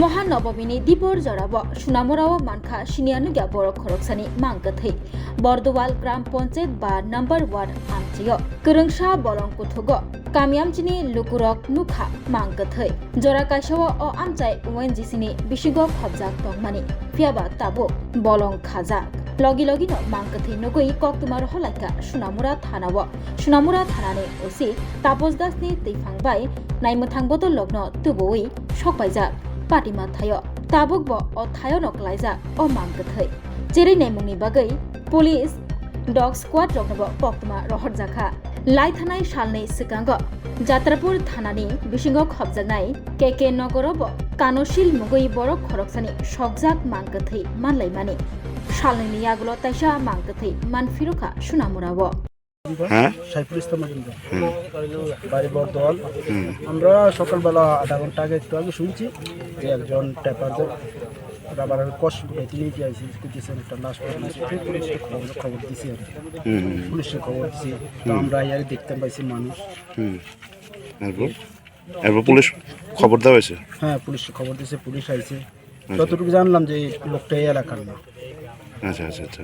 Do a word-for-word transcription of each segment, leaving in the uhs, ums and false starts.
Mohanobomini dipor jorao Sunamurao mankha siniya nukya borok khoroksani mang kwthwi. Bordual Gram Panchayat ba number ward amchio kwrwngsa bolong kuthugo kami amchini lukurok nukha mang kwthwi. Jora kaisao o amchai O N G C ni bisingo khobjak tongmani, phiyaba tabuk bolong khajak. Logi logino mang kwthwi nugwi koktwma rohorlaikha Sunamura thanao. Sunamura thanani O C Tapos Das ni twiphang bai naimwthang bodol lokno tubuwi sokpaijak patima thaio. Tabukbo o thaiono klaijak o mang kwthwi. Cherwi naimungni bagwi police dog squad roknobo koktwma rohorjakha. Lai thanai salni swkango Jatrapur thanani bisingo khobjaknai K K Nogorobo kanosil mugwi borok khoroksani sokjak mang kwthwi manlaimani. Salnwini yagulo taisa mang kwthwi manphirokha Sunamurao. হ্যাঁ? সাইফুল ইসলাম মজুমদার। হুম। বাড়ি বর্ধমান। হুম। আমরা সকালবেলা আধা ঘন্টা আগে একটু আগে শুনছি যে একজন ট্যাপার রাবারের কষ বেঁধে নিয়ে গিয়েছে, করতেছেন একটা লাশ পড়ে আছে। ফির পুলিশকে খবর, খবর দিছি আর কি। হুম, হুম, হুম। পুলিশকে খবর দিছি। তো হুম। আমরা এসে দেখতে পাইছি মানুষ। হুম। এরপর? এরপর পুলিশ খবর দেওয়া হয়েছে? হ্যাঁ, পুলিশকে খবর দিছে, পুলিশ আইছে। আচ্ছা। যতটুকু জানলাম যে এই লোকটা এই এলাকার না। আচ্ছা, আচ্ছা, আচ্ছা।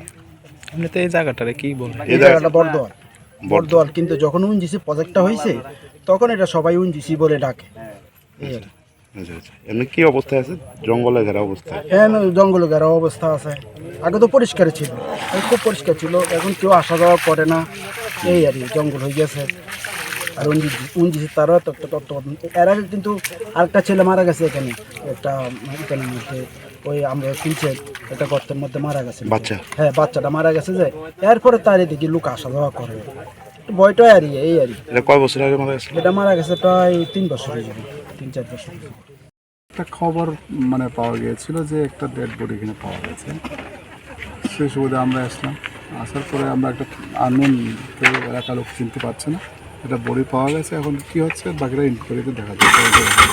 এমনিতে এই জায়গাটারে কি বলে? এই এই জায়গা- জায়গাটা বটদোয়াল। বটদোয়াল। বটদোয়াল, কিন্তু যখন ওএনজিসি প্রজেক্টটা হয়েছে, তখন এটা সবাই ওএনজিসি বলে ডাকে। এই আর কি। আচ্ছা, আচ্ছা। এমনি কি অবস্থায় আছে? জঙ্গলে ঘেরা অবস্থা? হ্যাঁ, না, জঙ্গলে ঘেরা অবস্থা আছে। আগে তো পরিষ্কার ছিল, এখন খুব পরিষ্কার ছিল, এখন কেউ আসা যাওয়া করে না। এই আর কি, জঙ্গল হয়ে গেছে। আর ওএনজিসি, ওএনজিসি তারা তো, তো, তো, তো, এর আগে কিন্তু আরেকটা ছেলে মারা গেছে এখানে, একটা, এখানে মধ্যে ওই আমরা শুনছি একটা গর্তের মধ্যে মারা গেছে। বাচ্চা? হ্যাঁ, বাচ্চাটা মারা গেছে যে, এরপরে তার এদিকে লোক আসা যাওয়া করে। একটু ভয়টা আর কি, এই আর কি। এটা কয় বছর আগে মারা গেছে? এটা মারা গেছে প্রায় তিন বছর হয়ে যাবে, তিন চার বছর হয়ে যাবে। একটা খবর মানে পাওয়া গিয়েছিল যে একটা ডেড বডি এখানে পাওয়া গেছে। সেই সুবাদে আমরা আসলাম, আসার পরে আমরা একটা আননোন, কেউ এলাকার লোক চিনতে পারছে না, একটা বডি পাওয়া গেছে। এখন কি হচ্ছে বাকিটা ইনকোয়ারিতে দেখা যাবে।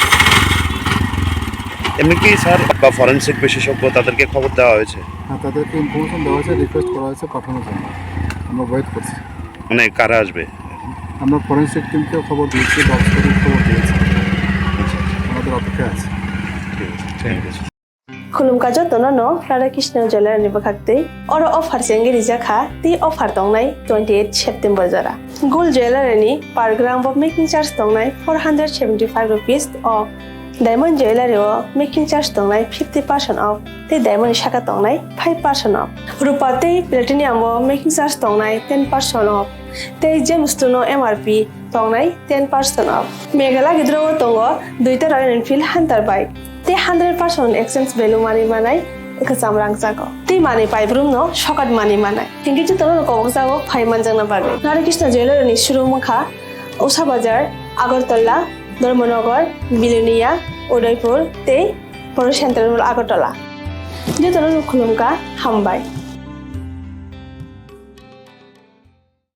এমনি কি স্যার বা ফরেনসিক বিশেষজ্ঞ তাদেরকে খবর দেওয়া হয়েছে? হ্যাঁ, তাদেরকে ইনফরমেশন দেওয়া হয়েছে, রিকোয়েস্ট করা হয়েছে পাঠানোর জন্য। আমরা ওয়েট করছি। মানে কারা আসবে? আমরা ফরেনসিক টিমকেও খবর দিয়েছি, ডগ স্কোয়াডকে খবর দিয়েছি। আচ্ছা, আচ্ছা। আমাদের অপেক্ষায় আছে। ঠিক আছে, thank you. Khulumkha jotono no Radha Krishna Jewellery ni bwkhaktwi. Oro offer se wngwi rijak kha, tei offer tongnai twenty eight September jora. Gold Jewellery ni per gram bo making charge tongnai four hundred seventy five rupees o. Diamond Jewellery o making charge tongnai fifty percent off, tei diamond ni saka tongnai five percent off. Rupa tei platinum o making charge tongnai ten percent off, tei gemstone o M R P tongnai ten percent off. Meghalaya gidro o tongo duita Royal Enfield Hunter bike, tei hundred percent exchange value manwi manai kwcham rangchago. Tei manwi paibrum no sokat manwi manai. Hinkhe jotono kobokjago phai manjakna bagwi. Radha Krishna Jewellery ni showroom wngkha Usha Bazar, Agartala, Dharmanagar, Bilonia, Udaipur tei Poro Central Mall Agartala. Jotono khulumkha, hambai.